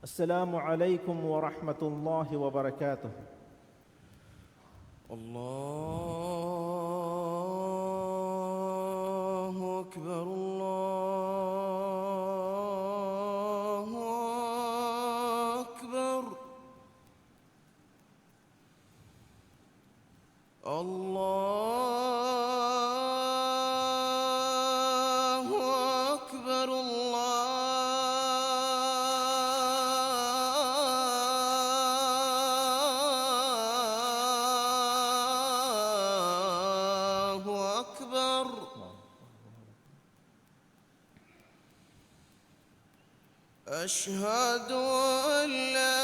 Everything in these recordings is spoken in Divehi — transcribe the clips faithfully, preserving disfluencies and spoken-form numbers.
السلام عليكم ورحمة الله وبركاته. الله أكبر، الله أكبر. الله أكبر، الله أكبر. أشهد أن لا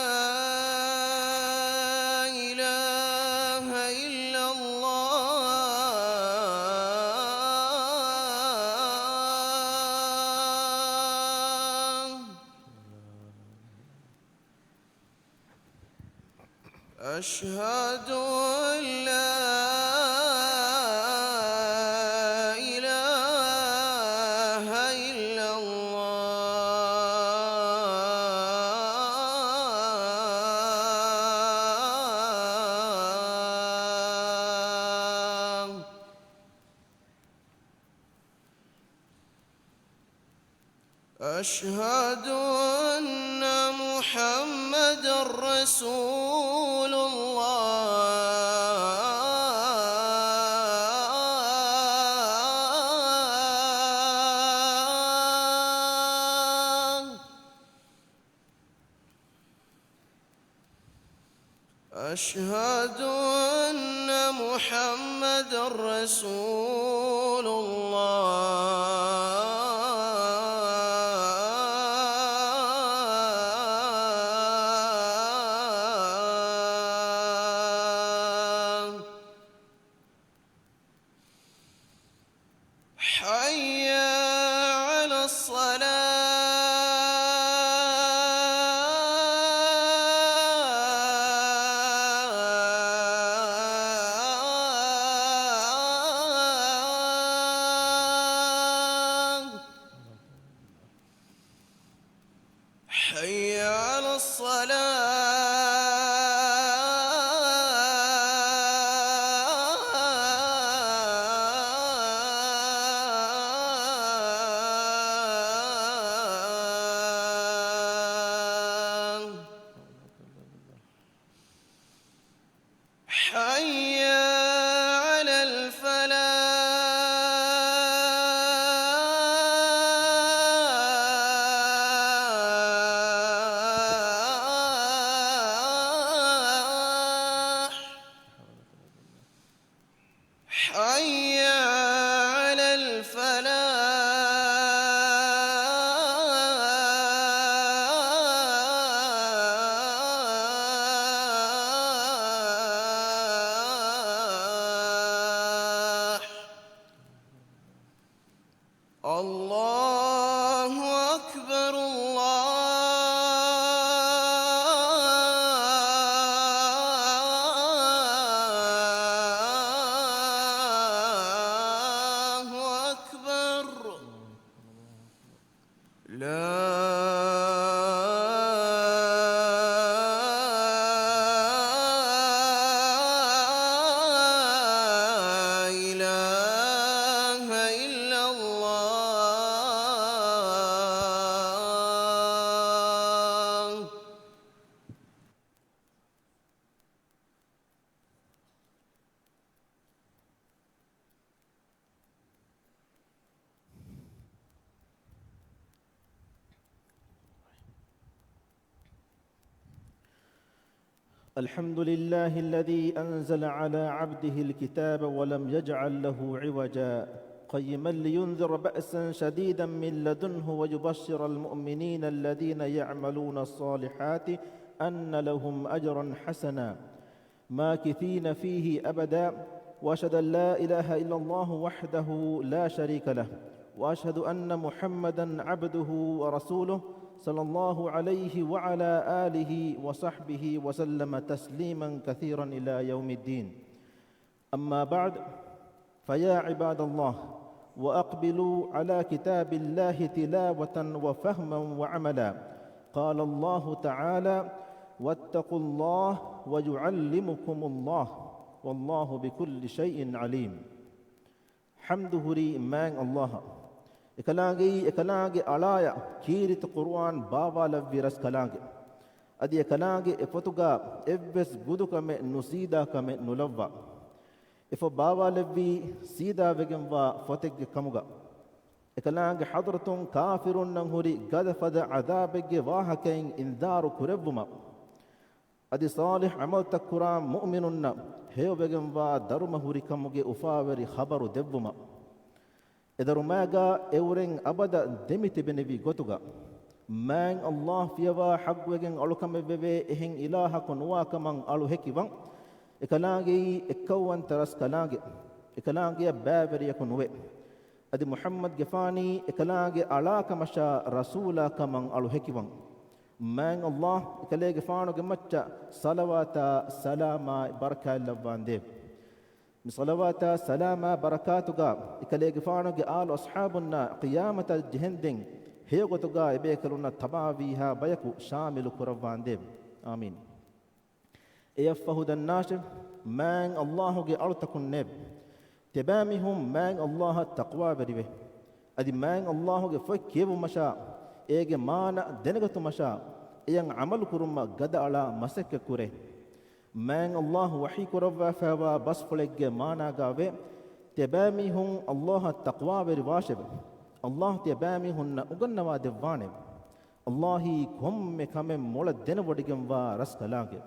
إله إلا الله. أشهد أن لا إله إلا الله. أشهد أن محمدا رسول الله. أشهد أن محمدا رسول الله. حي على الصلاة. حي على الصلاة. حي على الفلاح. حي على الفلاح. الله أكبر، الله أكبر. لا إله إلا الله. الحمد لله الذي أنزل على عبده الكتاب ولم يجعل له عوجا، قيما لينذر بأسا شديدا من لدنه ويبشر المؤمنين الذين يعملون الصالحات أن لهم أجرا حسنا. ماكثين فيه أبدا، وأشهد أن لا إله إلا الله وحده لا شريك له، وأشهد أن محمدا عبده ورسوله، صلى الله عليه وعلى آله وصحبه وسلم تسليما كثيرا إلى يوم الدين. أما بعد، فيا عباد الله، وأقبلوا على كتاب الله تلاوة وفهما وعملا، قال الله تعالى: واتقوا الله ويعلمكم الله والله بكل شيء عليم. ޙަމްދު ހުރީ މާތް ﷲ އަށް. އެކަލާނގެއީ އެކަލާނގެ އަޅާޔަށް ކީރިތި ޤުރުއާން ބާވާލައްވި ރަސްކަލާނގެ. އަދި އެކަލާނގެ އެފޮތުގާ އެއްވެސް ގުދުކަމެއް ނުސީދާ ކަމެއް ނުލައްވާ. އެފޮތް ބާވާލެއްވީ ސީދާވެގެންވާ ފޮތެއްގެ ކަމުގަ. އެކަލާނގެ ޙަޟްރަތުން ކާފިރުންނަށް ހުރި ގަދަފަދަ ޢަޛާބެއްގެ ވާހަކައިން އިންޒާރު ކުރެއްވުމަށް، އަދި ޞާލިޙް ޢަމަލުތައް ކުރާ މުއުމިނުންނަށް ހެޔޮވެގެންވާ ދަރުމަ ހުރިކަމުގެ އުފާވެރި ޚަބަރު ދެއްވުމަށް. އެ ދަރުމައިގާ އެއުރެން އަބަދަށް ދެމިތިބެނިވި ގޮތުގަ، މާތް ﷲ ފިޔަވާ ޙައްޤުވެގެން އަޅުކަމެއްވެވޭ އެހެން އިލާހަކު ނުވާކަމަށް އަޅު ހެކިވަން، އެކަލާނގެއީ އެއްކައުވަންތަ ރަސްކަލާނގެ، އެކަލާނގެއަށް ބައިވެރިޔަކު ނުވޭ. އަދި މުޙައްމަދުގެފާނީ އެކަލާނގެ އަޅާކަމަށާ ރަސޫލާކަމަށް އަޅު ހެކިވަން. މާތް ﷲ އެކަލޭގެފާނުގެ މައްޗަށް ޞަލަވާތާ ސަލާމާ ބަރަކާތް ލައްވާނދޭވެ. މި ޞަލަވާތާ ސަލާމާ ބަރަކާތުގާ އެކަލޭގެފާނުގެ އާލު އަޞްޙާބުންނާ ޤިޔާމަތަށް ޖެހެންދެން ހެޔޮގޮތުގާ އެބޭކަލުންނަށް ތަބާވީހާ ބަޔަކު ޝާމިލު ކުރައްވާނދޭވެ. އާމީން. އެޔަށްފަހު ދަންނާށެވެ. މާތް ﷲ ގެ އަޅުތަކުންނޭވެ. ތިޔަބައިމީހުން މާތް ﷲ އަށް ތަޤްވާވެރިވެ. އަދި މާތް ﷲ ގެ ފޮތް ކިޔެވުމަށާ، އޭގެ މާނަ ދެނެގަތުމަށާ، އެޔަށް ޢަމަލު ކުރުމަށް ގަދައަޅާ މަސައްކަތް ކުރޭ. މާތް ﷲ ވަޙީ ކުރައްވާފައިވާ ބަސްފުޅެއްގެ މާނާގާވޭ، ތިޔަބައިމީހުން ﷲ އަށް ތަޤްވާވެރިވާށެވެ. ﷲ ތިޔަބައިމީހުންނަށް އުނގަންނަވާ ދެއްވާނެ. ﷲ އީ ކޮންމެ ކަމެއް މޮޅަށް ދެނެވޮޑިގެންވާ ރަސްކަލާނގެ.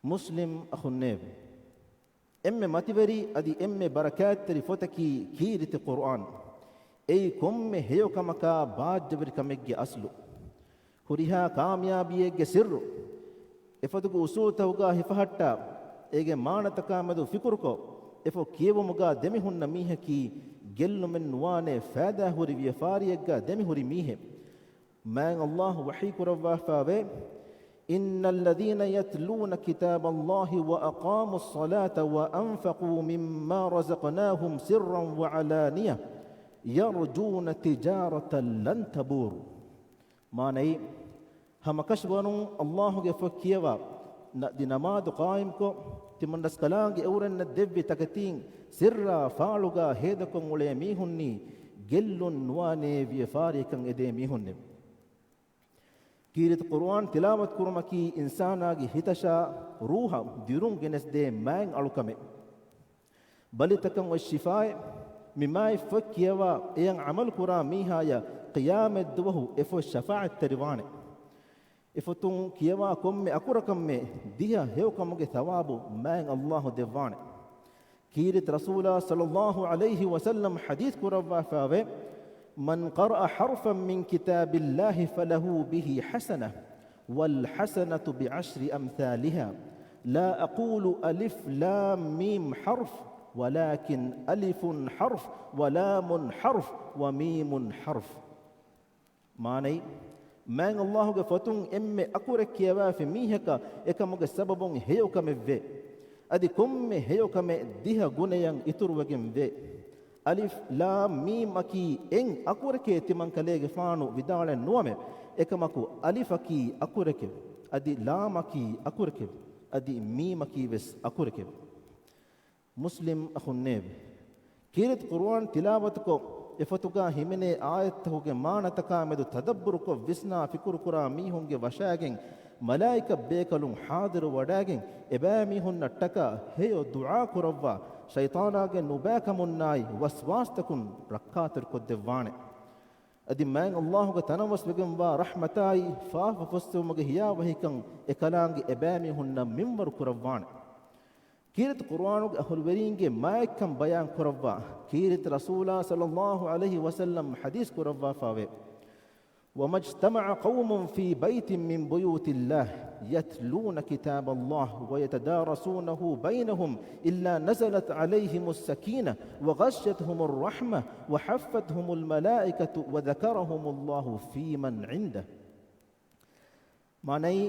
މުސްލިމް އަޚުންނޭވެ! އެންމެ މަތިވެރި އަދި އެންމެ ބަރަކާތްތެރި ފޮތަކީ ކީރިތި ޤުރުއާން. އެއީ ކޮންމެ ހެޔޮކަމަކާ ބާއްޖަވެރިކަމެއްގެ އަސްލު. ހުރިހާ ކާމިޔާބީއެއްގެ ސިއްރު. އެފޮތުގެ އުސޫލުތަކުގާ ހިފަހައްޓާ، އޭގެ މާނަތަކާމެދު ފިކުރުކޮށް، އެފޮތް ކިޔެވުމުގާ ދެމިހުންނަ މީހަކީ ގެއްލުމެއް ނުވާނޭ ފައިދާހުރި ވިޔަފާރިއެއްގާ ދެމިހުރި މީހެއް. މާތް ﷲ ވަޙީ ކުރައްވާފައިވޭ، إن الذين يتلون كتاب الله وأقاموا الصلاة وأنفقوا مما رزقناهم سرا وعلانية يرجون تجارة لن تبور. މާނައީ، ހަމަކަށަވަރުން ﷲ ގެ ފޮތް ކިޔަވާ، ނަ-، ދި ނަމާދު ޤާއިމްކޮށް، ތިމަންރަސްކަލާނގެ އެއުރެންނަށް ދެއްވި ތަކެތީން ސިއްރާ ފާޅުގާ ހޭދަކޮށް އުޅޭ މީހުންނީ ގެއްލުން ނުވާނޭ ވިޔަފާރިއަކަށް އެދޭ މީހުންނެވެ. ކީރިތި ޤުރުއާން ތިލާވަތު ކުރުމަކީ އިންސާނާގެ ހިތަށާ ރޫޙަށް ދިރުން ގެނެސްދޭ މާތް އަޅުކަމެއް. ބަލިތަކަށް އޮތް ޝިފާއެއް. މި މާތް ފޮތް ކިޔަވާ އެޔަށް ޢަމަލު ކުރާ މީހާޔަށް ޤިޔާމަތްދުވަހު އެ ފޮތް ޝަފާޢަތްތެރިވާނެ. އެފޮތުން ކިޔަވާ ކޮންމެ އަކުރަކަށްމެ ދިހަ ހެޔޮކަމުގެ ޘަވާބު މާތް ﷲ ދެއްވާނެ. ކީރިތި ރަސޫލާ ޞައްލައްލާހު ޢަލައިހި ވަސައްލަމް ޙަދީޘް ކުރައްވާފައިވޭ، من قرأ حرفا من كتاب الله فله به حسنة والحسنة بعشر أمثالها. لا أقول ألف لام ميم حرف، ولكن ألف حرف ولام حرف وميم حرف. މާނައީ، މާތް ﷲ ގެ ފޮތުން އެންމެ އަކުރެއް ކިޔަވައިފި މީހަކަށް އެކަމުގެ ސަބަބުން ހެޔޮކަމެއްވޭ. އަދި ކޮންމެ ހެޔޮކަމެއް ދިހަ ގުނަޔަށް އިތުރުވެގެން ވޭ. އަލިފް ލާމް މީމް އަކީ އެއް އަކުރެކޭ ތިމަން ކަލޭގެފާނު ވިދާޅެއް ނުވަމެ، އެކަމަކު އަލިފަކީ އަކުރެކެވެ. އަދި ލާމަކީ އަކުރެކެވެ. އަދި މީމަކީ ވެސް އަކުރެކެވެ. މުސްލިމް އަޚުންނޭވެ! ކީރިތި ޤުރުއާން ތިލާވަތުކޮށް، އެފޮތުގާ ހިމެނޭ އާޔަތްތަކުގެ މާނަތަކާމެދު ތަދައްބުރުކޮށް ވިސްނާ ފިކުރުކުރާ މީހުންގެ ވަށާގެން މަލާއިކަ ބޭކަލުން ޙާޟިރުވަޑައިގެން، އެބައިމީހުންނަށްޓަކާ ހެޔޮ ދުޢާ ކުރައްވާ، ޝައިޠާނާގެ ނުބައިކަމުންނާއި ވަސްވާސްތަކުން ރައްކާތެރިކޮށްދެއްވާނެ. އަދި މާތް ﷲ ގެ ތަނަވަސްވެގެންވާ ރަޙްމަތާއި ފާފަ ފުއްސެވުމުގެ ހިޔާވަހިކަން އެކަލާނގެ އެބައިމީހުންނަށް މިންވަރު ކުރައްވާނެ. ކީރިތި ޤުރުއާނުގެ އަހުލުވެރީންގެ މާތްކަން ބަޔާން ކުރައްވާ، ކީރިތި ރަސޫލާ ޞައްލައްލާހު ޢަލައިހި ވަސައްލަމް ޙަދީޘް ކުރައްވާފައިވޭ، وما اجتمع قوم في بيت من بيوت الله يتلون كتاب الله ويتدارسونه بينهم إلا نزلت عليهم السكينة وغشيتهم الرحمة وحفتهم الملائكة وذكرهم الله فيمن عنده. މާނައީ،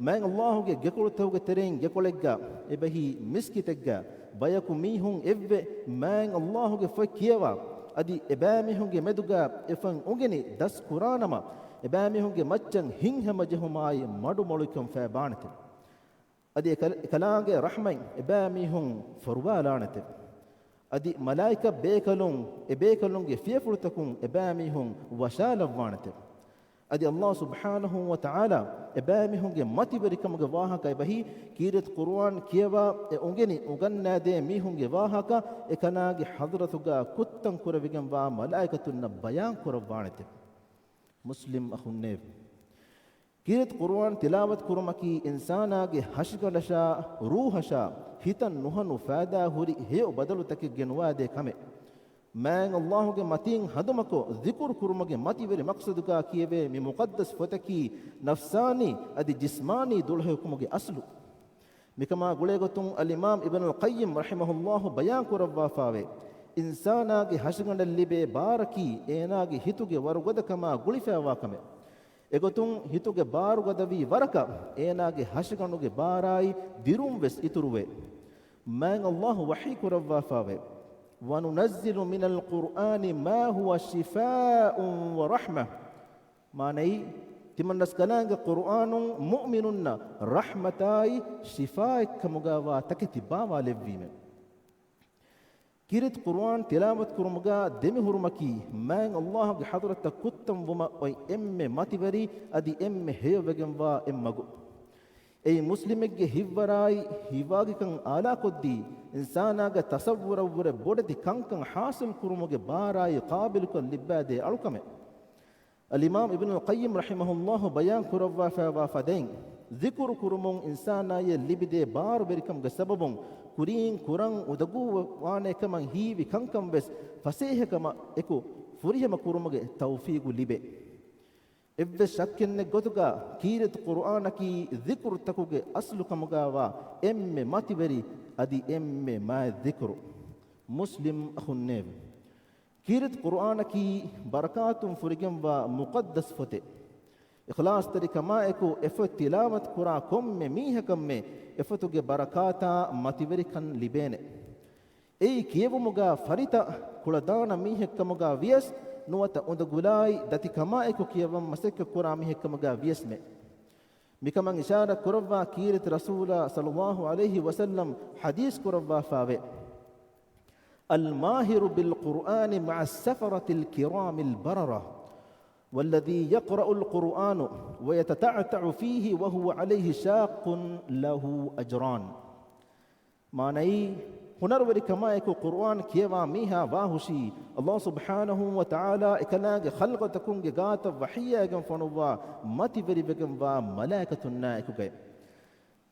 މާތް ﷲ ގެ ގެކޮޅުތަކުގެ ތެރެއިން ގެކޮޅެއްގަ އެބަހީ މިސްކިތެއްގަ ބަޔަކު މީހުން އެއްވެ މާތް ﷲ ގެ ފޮތް ކިޔަވާ، އަދި އެބައިމީހުންގެ މެދުގަ އެފޮތް އުނގެނި ދަސް ކުރާނަމަ، އެބައިމީހުންގެ މައްޗަށް ހިތްހަމަޖެހުމާއި މަޑުމޮޅިކަން ފައިބާނެތެވެ. އަދި އެކަ-، އެކަލާނގެ ރަޙްމަތް އެބައިމީހުން ފޮރުވާލާނެތެވެ. އަދި މަލާއިކަ ބޭކަލުން، އެބޭކަލުންގެ ފިޔަފުޅުތަކުން އެބައިމީހުން ވަށާލައްވާނެތެވެ. އަދި އައްލާހު ސުބްޙާނަހު ވަ ތަޢާލާ އެބައިމީހުންގެ މަތިވެރިކަމުގެ ވާހަކަ އެބަހީ، ކީރިތި ޤުރުއާން ކިޔަވާ އެ އުނގެނި އުނގަންނާދޭ މީހުންގެ ވާހަކަ އެކަލާނގެ ޙަޟްރަތުގަ ކުއްތަން ކުރެވިގެންވާ މަލާއިކަތުންނަށް ބަޔާން ކުރައްވާނެތެވެ. މުސްލިމް އަޚުންނޭވެ! ކީރިތި ޤުރުއާން ތިލާވަތު ކުރުމަކީ އިންސާނާގެ ހަށިގަނޑަށާ ރޫޙަށާ ހިތަށް ނުހަނު ފައިދާ ހުރި ހެޔޮ ބަދަލުތަކެއް ގެނުވާދޭ ކަމެއް. މާތް އައްލާހުގެ މަތީން ހަނދުމަކޮށް ޛިކުރު ކުރުމުގެ މަތިވެރި މަޤްޞަދުގަ ކިޔެވޭ މި މުޤައްދަސް ފޮތަކީ ނަފްސާނީ އަދި ޖިސްމާނީ ދުޅަހެޔޮކަމުގެ އަސްލު. މިކަމާ ގުޅޭގޮތުން އަލްއިމާމް އިބްނުލް ޤައްޔިމް ރަޙިމަހުﷲ ބަޔާން ކުރައްވާފާވޭ، އިންސާނާގެ ހަށިގަނޑަށް ލިބޭ ބާރަކީ އޭނާގެ ހިތުގެ ވަރުގަދަކަމާ ގުޅިފައިވާ ކަމެއް. އެގޮތުން ހިތުގެ ބާރުގަދަވީ ވަރަކަށް އޭނާގެ ހަށިގަނޑުގެ ބާރާއި ދިރުން ވެސް އިތުރުވޭ. މާތް އައްލާހު ވަޙީ ކުރައްވާފާވޭ، وَنُنَزِّلُ مِنَ الْقُرْآنِ مَا هُوَ شِفَاءٌ وَرَحْمَةٌ. މާނައީ، ތިމަންރަސްކަލާނގެ ޤުރުއާނުން މުއުމިނުންނަށް ރަޙްމަތާއި ޝިފާއެއްކަމުގައިވާ ތަކެތި ބާވާލެއްވީމެވެ. ކީރިތި ޤުރުއާން ތިލާވަތު ކުރުމުގަ ދެމިހުރުމަކީ މާތް އައްލާހުގެ ޙަޟްރަތަށް ކުއްތަން ވުމަށް އޮތް އެންމެ މަތިވެރި އަދި އެންމެ ހެޔޮވެގެންވާ އެއްމަގު. އެއީ މުސްލިމެއްގެ ހިތްވަރާއި ހީވާގިކަން އާލާކޮށްދީ، އިންސާނާގެ ތަޞައްވުރަށްވުރެ ބޮޑެތި ކަންކަން ޙާޞިލް ކުރުމުގެ ބާރާއި ޤާބިލުކަން ލިއްބާދޭ އަޅުކަމެއް. އަލްއިމާމް އިބްނުލް ޤައްޔިމް ރަޙިމަހުﷲ ބަޔާން ކުރައްވާފައިވާ ފަދައިން، ޛިކުރު ކުރުމުން އިންސާނާއަށް ލިބިދޭ ބާރުވެރިކަމުގެ ސަބަބުން، ކުރީން ކުރަން އުނދަގޫ ވާނޭ ކަމަށް ހީވި ކަންކަން ވެސް ފަސޭހަކަމާ އެކު ފުރިހަމަ ކުރުމުގެ ތައުފީގު ލިބޭ. އެއްވެސް ޝައްކެއްނެތް ގޮތުގަ ކީރިތި ޤުރުއާނަކީ ޛިކުރުތަކުގެ އަސްލު ކަމުގައިވާ އެންމެ މަތިވެރި އަދި އެންމެ މާތް ޛިކުރު. މުސްލިމް އަޚުންނޭވެ! ކީރިތި ޤުރުއާނަކީ ބަރަކާތުން ފުރިގެންވާ މުޤައްދަސް ފޮތެއް. އިޚްލާޞްތެރިކަމާއެކު އެފޮތް ތިލާވަތު ކުރާ ކޮންމެ މީހަކަށްމެ އެފޮތުގެ ބަރަކާތާ މަތިވެރިކަން ލިބޭނެ. އެއީ ކިޔެވުމުގަ ފަރިތަ ކުޅަދާނަ މީހެއްކަމުގަ ވިޔަސް ނުވަތަ އުނދަގުލާއި ދަތިކަމާއެކު ކިޔަވަން މަސައްކަތްކުރާ މީހެއްކަމުގަ ވިޔަސްމެ. މިކަމަށް އިޝާރަތް ކުރައްވާ ކީރިތި ރަސޫލާ ޞައްލައްލާހު ޢަލައިހި ވަސައްލަމް ޙަދީޘް ކުރައްވާފާވޭ، الماهر بالقرآن مع السفرة الكرام البررة، والذي يقرأ القرآن ويتتعتع فيه وهو عليه شاق له أجران. މާނައީ، ހުނަރުވެރިކަމާއެކު ޤުރުއާން ކިޔަވާ މީހާ ވާހުށީ، ﷲ ސުބްޙާނަހޫ ވަތަޢާލާ އެކަލާނގެ ޚަލްޤުތަކުންގެ ގާތަށް ވަޙީއާއިގެން ފޮނުއްވާ މަތިވެރިވެގެންވާ މަލާއިކަތުންނާއެކުގައި.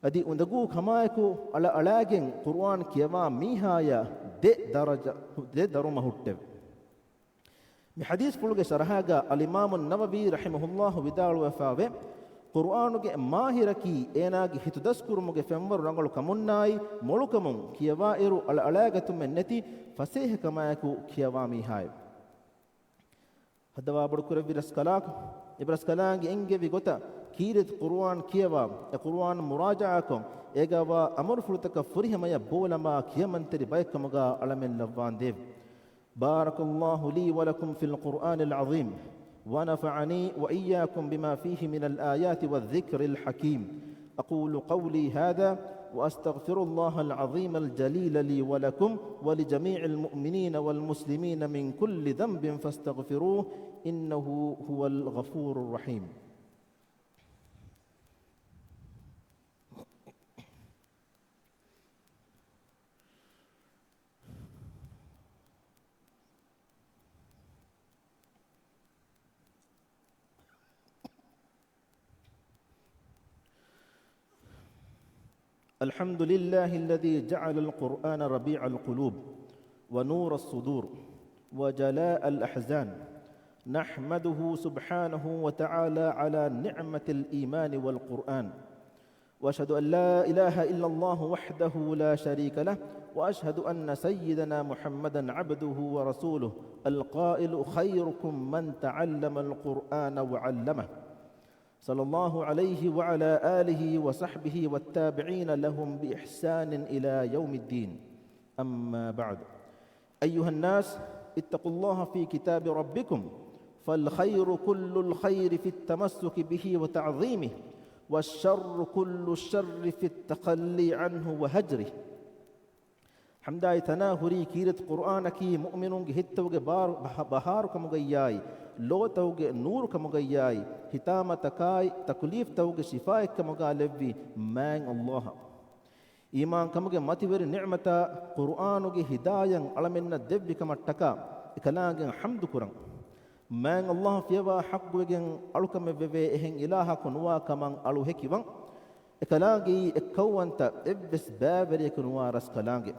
އަދި އުނދަގޫ ކަމާއެކު އަޅައަޅާގެން ޤުރުއާން ކިޔަވާ މީހާޔަށް ދެ ދަރަޖަ، ދެ ދަރުމަ ހުއްޓެވެ. މި ޙަދީޘްފުޅުގެ ޝަރަޙާގަ އަލްއިމާމު ނަވަވީ ރަޙިމަހުﷲ ވިދާޅުވެފާވޭ، ޤުރުއާނުގެ މާހިރަކީ އޭނާގެ ހިތު ދަސްކުރުމުގެ ފެންވަރު ރަނގަޅު ކަމުންނާއި މޮޅުކަމުން ކިޔަވާއިރު އަޅައަޅާގަތުމެއް ނެތި ފަސޭހަކަމާއެކު ކިޔަވާ މީހާއެވެ. ހައްދަވާ ބޮޑުކުރެއްވި ރަސްކަލާކޮ، އެބަ ރަސްކަލާނގެ އެންގެވި ގޮތަށް ކީރިތި ޤުރުއާން ކިޔަވާ، އެ ޤުރުއާން މުރާޖަޢާކޮށް، އޭގަވާ އަމުރުފުޅުތަކަށް ފުރިހަމަޔަށް ބޯލަމާ ކިޔަމަންތެރި ބައެއްކަމުގަ އަޅަމެން ލައްވާނދޭވެ. بارك الله لي ولكم في القرآن العظيم، ونفعني وإياكم بما فيه من الآيات والذكر الحكيم. أقول قولي هذا وأستغفر الله العظيم الجليل لي ولكم ولجميع المؤمنين والمسلمين من كل ذنب فاستغفروه إنه هو الغفور الرحيم. الحمد لله الذي جعل القرآن ربيع القلوب ونور الصدور وجلاء الأحزان. نحمده سبحانه وتعالى على نعمة الإيمان والقرآن. وأشهد أن لا إله إلا الله وحده لا شريك له، وأشهد أن سيدنا محمدا عبده ورسوله، القائل: خيركم من تعلم القرآن وعلمه. صلى الله عليه وعلى آله وصحبه والتابعين لهم بإحسان إلى يوم الدين. أما بعد. أيها الناس، اتقوا الله في كتاب ربكم، فالخير كل الخير في التمسك به وتعظيمه، والشر كل الشر في التخلي عنه وهجره. ޙަމްދާއި ތަނާ ހުރީ ކީރިތި ޤުރްއާނަކީ މުއުމިނުންގެ ހިތްތަކުގެ ބާރު-، ބަހ-، ބަހާރުކަމުގައްޔާއި، ލޯތަކުގެ ނޫރުކަމުގައްޔާއި، ހިތާމަތަކާއި، ތަކުލީފްތަކުގެ ޝިފާއެއްކަމުގާ ލެއްވި މާތް ﷲ އަށް. އީމާންކަމުގެ މަތިވެރި ނިޢުމަތާ ޤުރްއާނުގެ ހިދާޔަތް އަޅަމެންނަށް ދެއްވިކަމަށްޓަކާ އެކަލާނގެ ޙަމްދު ކުރަން. މާތް ﷲ ފިޔަވާ ޙައްޤުވެގެން އަޅުކަމެއްވެވޭ އެހެން އިލާހަކު ނުވާ ކަމަށް އަޅު ހެކިވަން. އެކަލާނގެއީ އެއްކައުވަންތަ އެއްވެސް ބައިވެރިޔަކު ނުވާ ރަސްކަލާނގެ.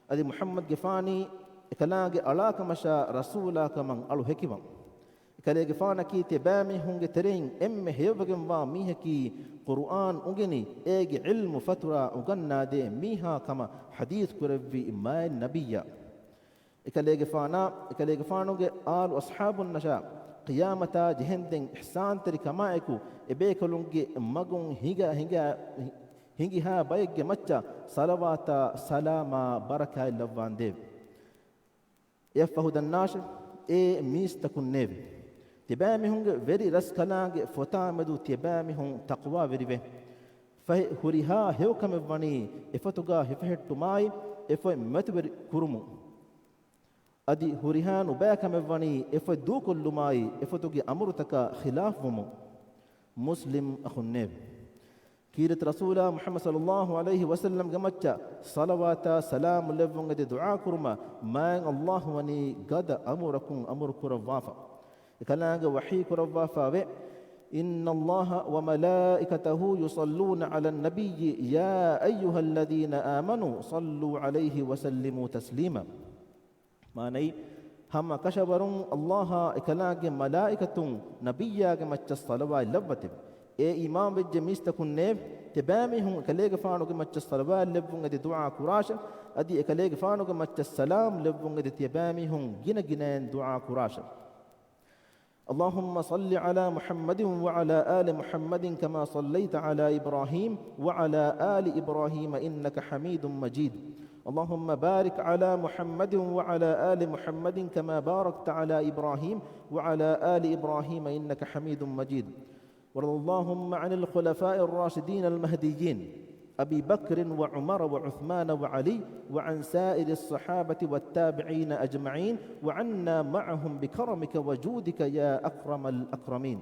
އަދި މުޙައްމަދުގެފާނީ އެކަލާނގެ އަޅާކަމަށާ ރަސޫލާކަމަށް އަޅު ހެކިވަން. އެކަލޭގެފާނަކީ ތިޔަބައިމީހުންގެ ތެރެއިން އެންމެ ހެޔޮވެގެންވާ މީހަކީ، ޤުރުއާން އުނގެނި އޭގެ ޢިލްމު ފަތުރާ އުގަންނާދޭ މީހާ ކަމަށް ޙަދީޘް ކުރެއްވި މާތް ނަބިއްޔާ. އެކަލޭގެފާނާ، އެކަލޭގެފާނުގެ އާލު އަޞްޙާބުންނަށާ ޤިޔާމަތާ ޖެހެންދެން އިޙްސާންތެރިކަމާއެކު އެބޭކަލުންގެ މަގުން ހިނގާ، ހިނގާ، ހިނގިހާ ބައެއްގެ މައްޗަށް ޞަލަވާތާ ސަލާމާ ބަރަކާތް ލައްވާނދޭވެ. އެއަށްފަހު ދަންނާށެ، އޭ މީސްތަކުންނޭވެ! ތިޔަބައިމީހުންގެ ވެރި ރަސްކަލާނގެ ފޮތާމެދު ތިޔަބައިމީހުން ތަޤްވާވެރިވެ. ފަހެ ހުރިހާ ހެޔޮކަމެއްވަނީ އެފޮތުގާ ހިފެހެއްޓުމާއި، އެފޮތް މަތިވެރި ކުރުމުން. އަދި ހުރިހާ ނުބައިކަމެއްވަނީ އެފޮތް ދޫކޮށްލުމާއި، އެފޮތުގެ އަމުރުތަކާ ޚިލާފްވުމުން. މުސްލިމް އަޚުންނޭވެ! ކީރިތި ރަސޫލާ މުޙައްމަދު ޞައްލައްލާހު ޢަލައިހި ވަސައްލަމްގެ މައްޗަށް ޞަލަވާތާ ސަލާމް ލެއްވުން އެދި ދުޢާ ކުރުމަށް މާތް ﷲ ވަނީ ގަދަ އަމުރަކުން އަމުރު ކުރައްވާފަ. އެކަލާނގެ ވަޙީ ކުރައްވާފަވޭ، إن الله وملائكته يصلون على النبي يا أيها الذين آمنوا صلوا عليه وسلموا تسليما. މާނައީ، ހަމަ ކަށަވަރުން ﷲ އާ އެކަލާނގެ މަލާއިކަތުން ނަބިއްޔާގެ މައްޗަށް ޞަލަވާތް ލައްވަތެވެ. އޭ އީމާންވެއްޖެ މީސްތަކުންނޭވެ! ތިޔަބައިމީހުން އެކަލޭގެފާނުގެ މައްޗަށް ޞަލަވާތް ލެއްވުން އެދި ދުޢާ ކުރާށެވެ. އަދި އެކަލޭގެފާނުގެ މައްޗަށް ސަލާމް ލެއްވުން އެދި ތިޔަބައިމީހުން ގިނަ ގިނައިން ދުޢާ ކުރާށެވެ. اللهم صل على محمد وعلى آل محمد كما صليت على إبراهيم وعلى آل إبراهيم إنك حميد مجيد. اللهم بارك على محمد وعلى آل محمد كما باركت على إبراهيم وعلى آل إبراهيم إنك حميد مجيد. وارض اللهم عن الخلفاء الراشدين المهديين أبي بكر وعمر وعثمان وعلي وعن سائر الصحابة والتابعين أجمعين وعنا معهم بكرمك وجودك يا أكرم الأكرمين.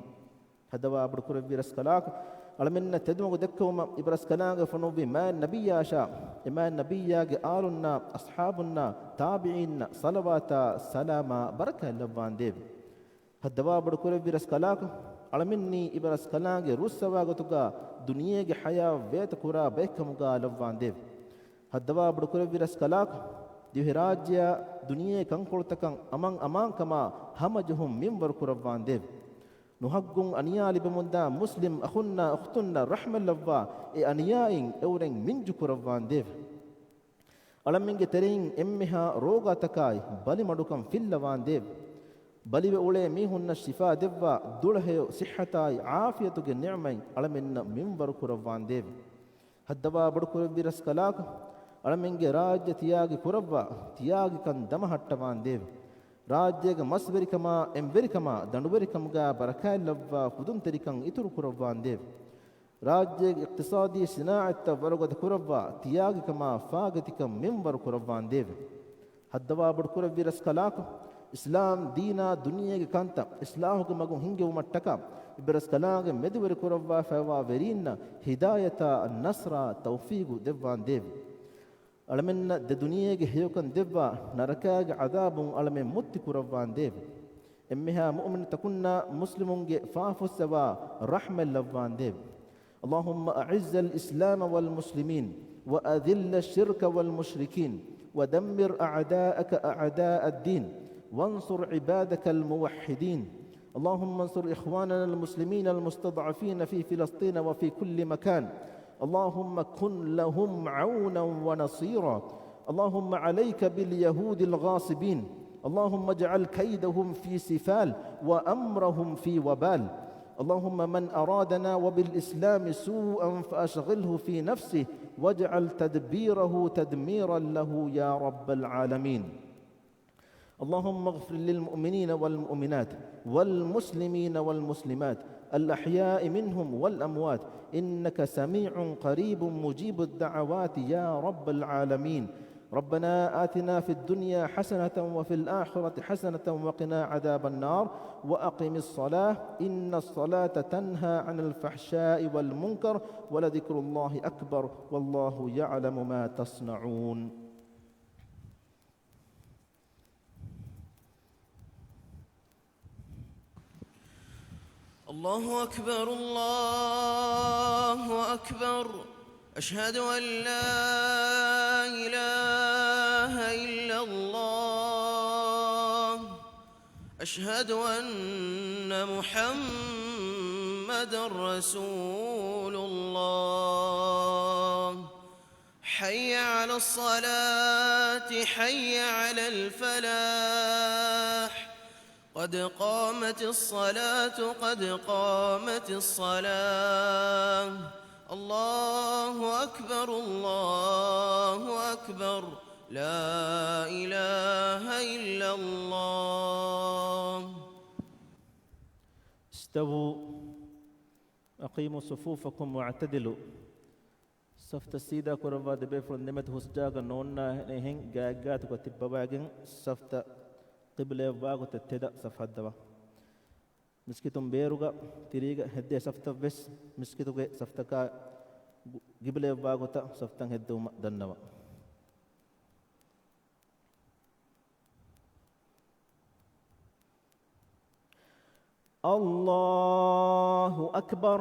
ހައްދަވާ ބޮޑުކުރެއްވި ރަސްކަލާކޮ، އަޅަމެންނަށް ތެދުމަގު ދެއްކެވުމަށް އިބަރަސްކަލާނގެ ފޮނުއްވި މާތް ނަބިއްޔާއަށާ، އެމާތް ނަބިއްޔާގެ އާލުންނާ، އަޞްޙާބުންނާ، ތާބިޢީންނަށް ޞަލަވާތާ ސަލާމާ ބަރަކާތް ލައްވާނދޭވެ. ހައްދަވާ ބޮޑުކުރެއްވި ރަސްކަލާކޮ، އަޅަމެންނީ އިބަރަސްކަލާނގެ ރުއްސަވާ ގޮތުގާ ދުނިޔޭގެ ޙަޔާތް ވޭތުކުރާ ބައެއްކަމުގާ ލައްވާނދޭވެ. ހައްދަވާ ބޮޑުކުރެއްވި ރަސްކަލާކޮ، ދިވެހިރާއްޖެއާ ދުނިޔޭ ކަންކޮޅުތަކަށް އަމަން އަމާންކަމާ ހަމަޖެހުން މިންވަރު ކުރައްވާނދޭވެ. ނުހައްގުން އަނިޔާ ލިބެމުންދާ މުސްލިމް އަޚުންނާ އުޚްތުންނަށް ރަޙްމަތްލައްވާ، އެ އަނިޔާއިން އެއުރެން މިންޖުކުރައްވާނދޭވެ. އަޅަމެންގެ ތެރެއިން އެންމެހާ ރޯގާތަކާއި ބަލިމަޑުކަން ފިއްލަވާނދޭވެ. ބަލިވެ އުޅޭ މީހުންނަށް ޝިފާ ދެއްވާ، ދުޅަހެޔޮ ޞިއްޙަތާއި ޢާފިޔަތުގެ ނިޢުމަތް އަޅަމެންނަށް މިންވަރު ކުރައްވާނދޭވެ. ހައްދަވާ ބޮޑުކުރެއްވި ރަސްކަލާކޮ، އަޅަމެންގެ ރާއްޖެ ތިޔާގި ކުރައްވާ، ތިޔާގިކަން ދަމަހައްޓަވާނދޭވެ. ރާއްޖޭގެ މަސްވެރިކަމާ، އެންވެރިކަމާ، ދަނޑުވެރިކަމުގާ ބަރަކާތްލައްވާ ފުދުންތެރިކަން އިތުރުކުރައްވާނދޭވެ. ރާއްޖޭގެ އިޤްތިޞާދީ ޞިނާޢަތްތައް ވަރުގަދަ ކުރައްވާ، ތިޔާގިކަމާ ފާގަތިކަން މިންވަރު ކުރައްވާނދޭވެ. ހައްދަވާ ބޮޑުކުރެއްވި ރަސްކަލާކޮ، އިސްލާމް ދީނާ ދުނިޔޭގެ ކަންތައް އިޞްލާޙުގެ މަގުން ހިންގެވުމަށްޓަކާ، އިބަރަސްކަލާނގެ މެދުވެރި ކުރައްވާފައިވާ ވެރީންނަށް ހިދާޔަތާ، ނަޞްރާ، ތައުފީގު ދެއްވާނދޭވެ. އަޅަމެންނަށް ދެ ދުނިޔޭގެ ހެޔޮކަން ދެއްވާ، ނަރަކާގެ ޢަޛާބުން އަޅަމެން މުއްތި ކުރައްވާނދޭވެ. އެންމެހާ މުއުމިނުތަކުންނާ މުސްލިމުންގެ ފާފަ ފުއްސަވާ، ރަޙްމަތް ލައްވާނދޭވެ. اللهم أعز الإسلام والمسلمين، وأذل الشرك والمشركين، ودمر أعداءك أعداء الدين، وانصر عبادك الموحدين. اللهم انصر إخواننا المسلمين المستضعفين في فلسطين وفي كل مكان. اللهم كن لهم عونا ونصيرا. اللهم عليك باليهود الغاصبين. اللهم اجعل كيدهم في سفال وأمرهم في وبال. اللهم من أرادنا وبالإسلام سوءا فأشغله في نفسه واجعل تدبيره تدميرا له يا رب العالمين. اللهم اغفر للمؤمنين والمؤمنات والمسلمين والمسلمات الأحياء منهم والأموات إنك سميع قريب مجيب الدعوات يا رب العالمين. ربنا آتنا في الدنيا حسنة وفي الآخرة حسنة وقنا عذاب النار. وأقم الصلاة إن الصلاة تنهى عن الفحشاء والمنكر ولذكر الله أكبر والله يعلم ما تصنعون. الله أكبر، الله أكبر. أشهد أن لا إله إلا الله. أشهد أن محمدا رسول الله. حي على الصلاة، حي على الفلاح. قد قامت الصلاة، قد قامت الصلاة. الله أكبر، الله أكبر. لا إله إلا الله. استووا، أقيموا صفوفكم واعتدلوا. ސަފްތައް ސީދާ ކުރައްވާ ދެބޭފުޅުން ދެމެދު ހުސްޖާގަ ނޯންނާހެނެއްހެން ގާތްގާތުގަ ތިއްބަވާގެން ސަފްތައް ޤިބްލަޔަށްވާގޮތަށް ތެދަށް ސަފް ހައްދަވާ. މިސްކިތުން ބޭރުގަ ތިރީގަ ހެއްދޭ ސަފްތައްވެސް މިސްކިތުގެ ސަފްތަކާ ގު-، ޤިބްލަޔަށްވާގޮތަށް ސަފްތައް ހެއްދެވުމަށް ދަންނަވާ. الله أكبر.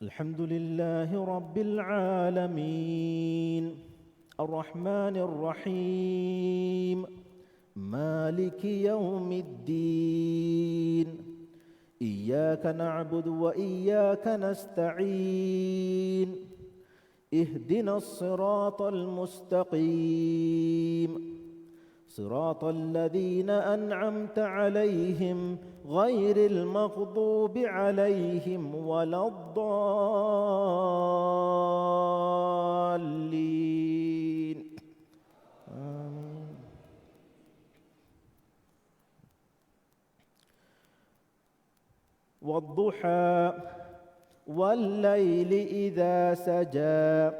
الحمد لله رب العالمين. الرحمن الرحيم. مالك يوم الدين. إياك نعبد وإياك نستعين. اهدنا الصراط المستقيم. صراط الذين أنعمت عليهم غير المغضوب عليهم ولا الضالين. آمين. والضحى والليل إذا سجى.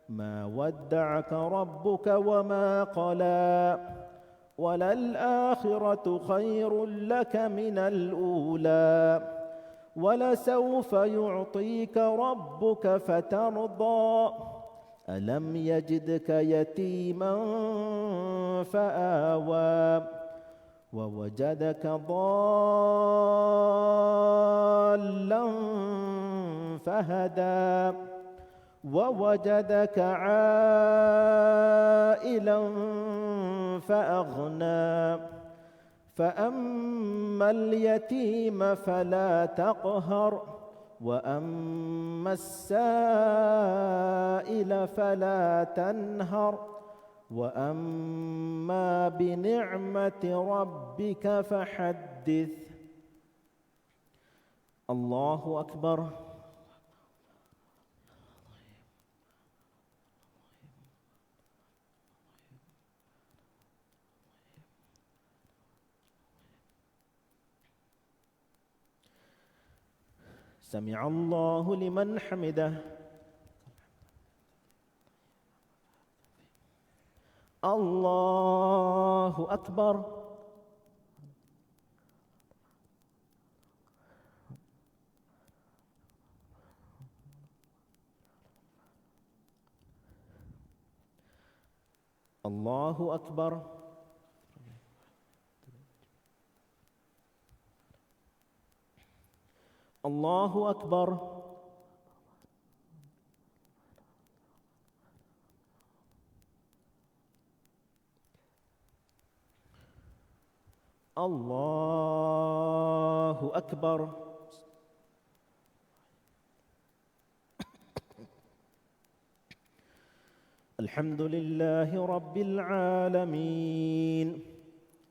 ما ودعك ربك وما قلى. وللآخرة خير لك من الأولى. ولسوف يعطيك ربك فترضى. ألم يجدك يتيما فآوى. ووجدك ضالا فهدى. ووجدك عائلا فأغنى. فأما اليتيم فلا تقهر. وأما السائل فلا تنهر. وأما بنعمة ربك فحدث. الله أكبر. سمع الله لمن حمده. الله أكبر. الله أكبر. الله أكبر. الله أكبر. الحمد لله رب العالمين.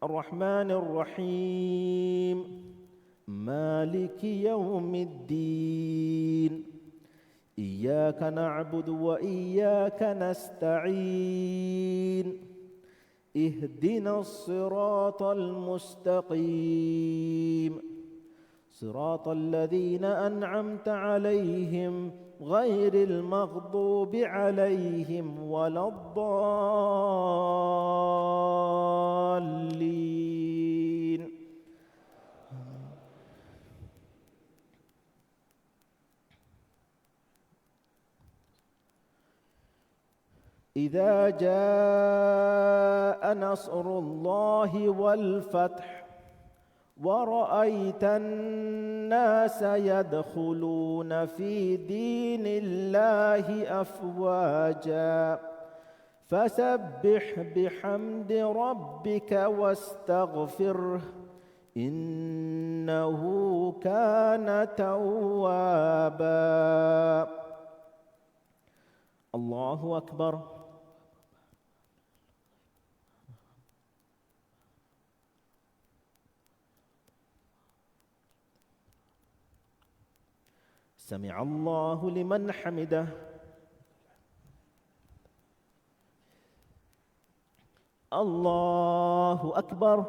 الرحمن الرحيم. مالك يوم الدين. إياك نعبد وإياك نستعين. اهدنا الصراط المستقيم. صراط الذين أنعمت عليهم غير المغضوب عليهم ولا الضالين. إذا جاء نصر الله والفتح ورأيت الناس يدخلون في دين الله أفواجا فسبح بحمد ربك واستغفره إنه كان توابا. الله أكبر. سمع الله لمن حمده. الله أكبر.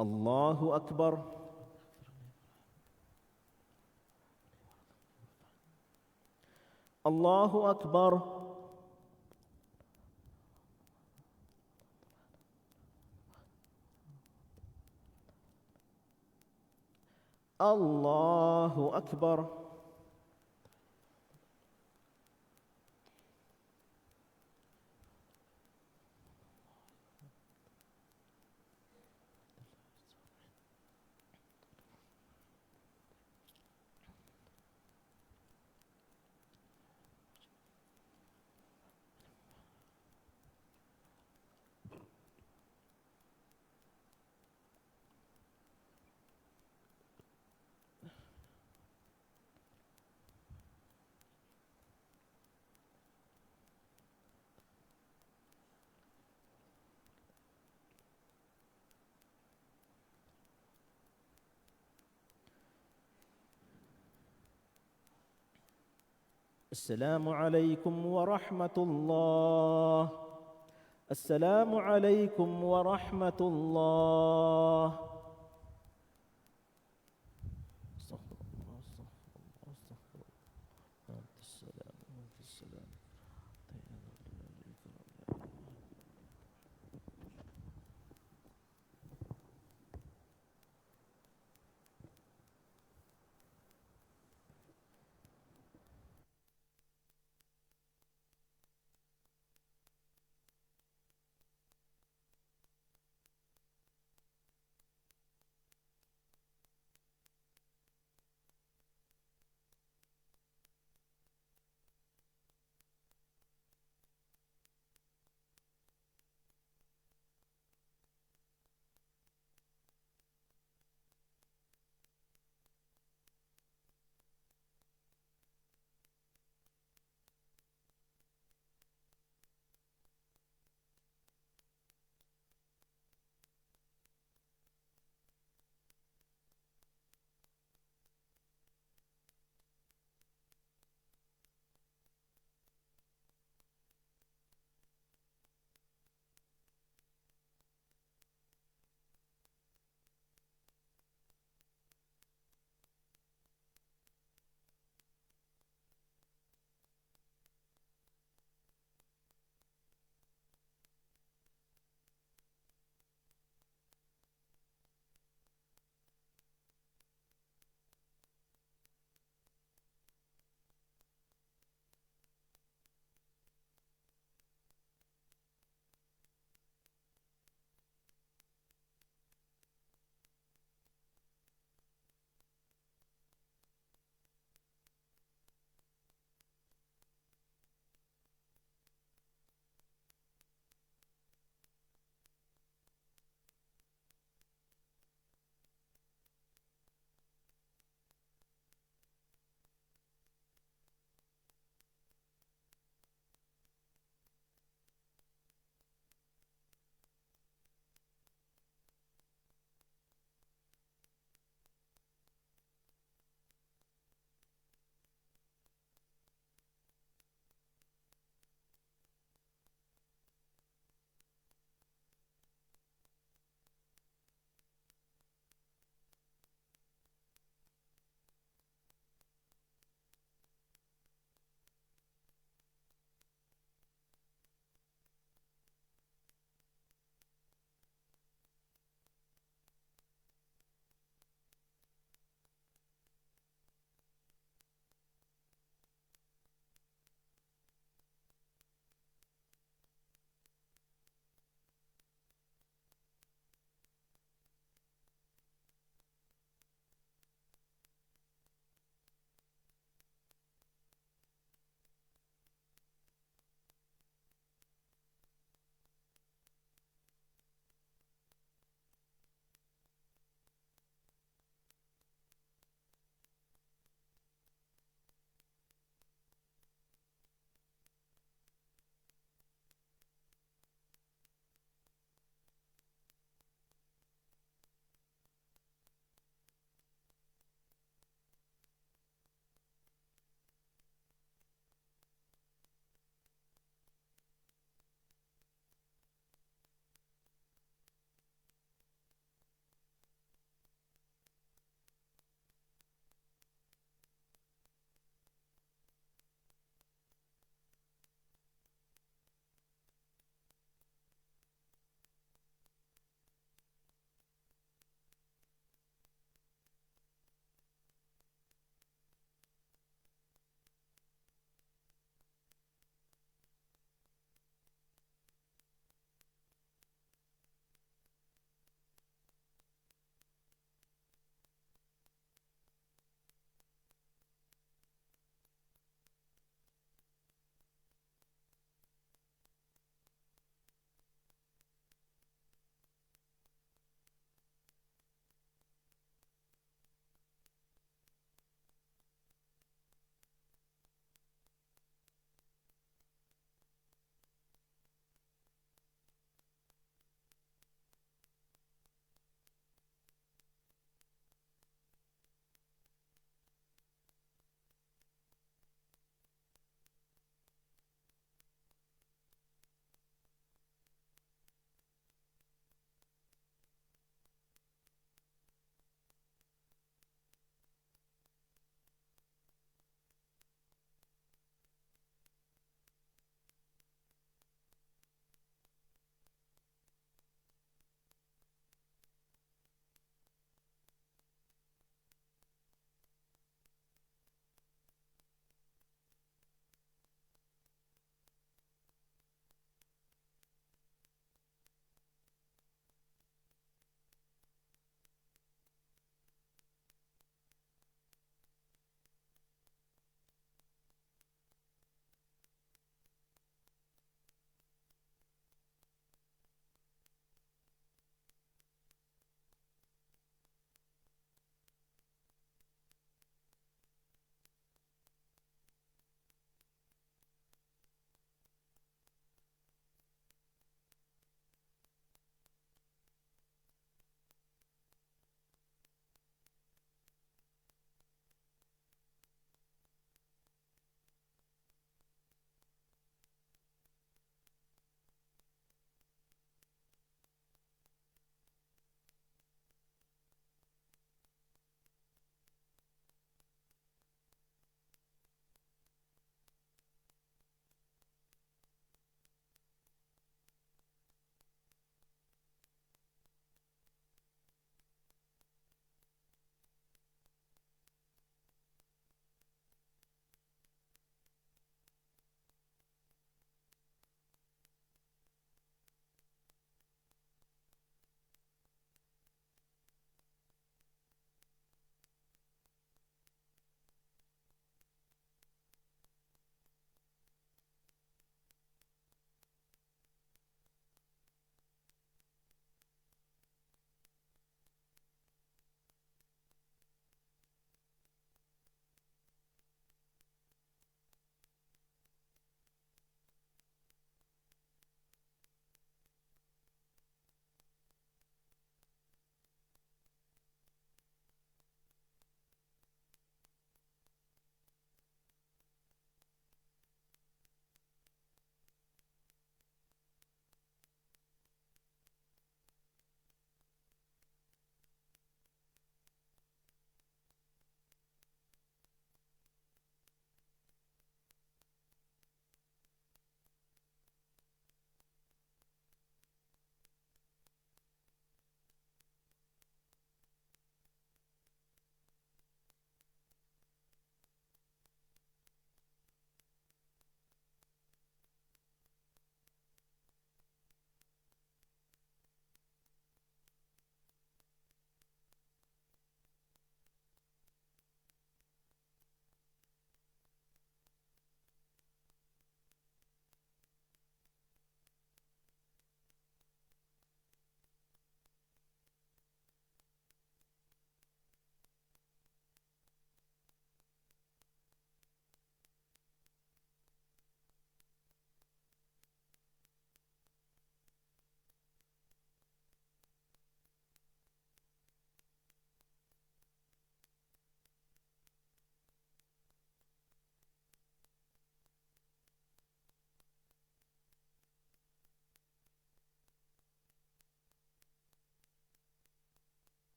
الله أكبر. الله أكبر. الله أكبر. السلام عليكم ورحمة الله. السلام عليكم ورحمة الله.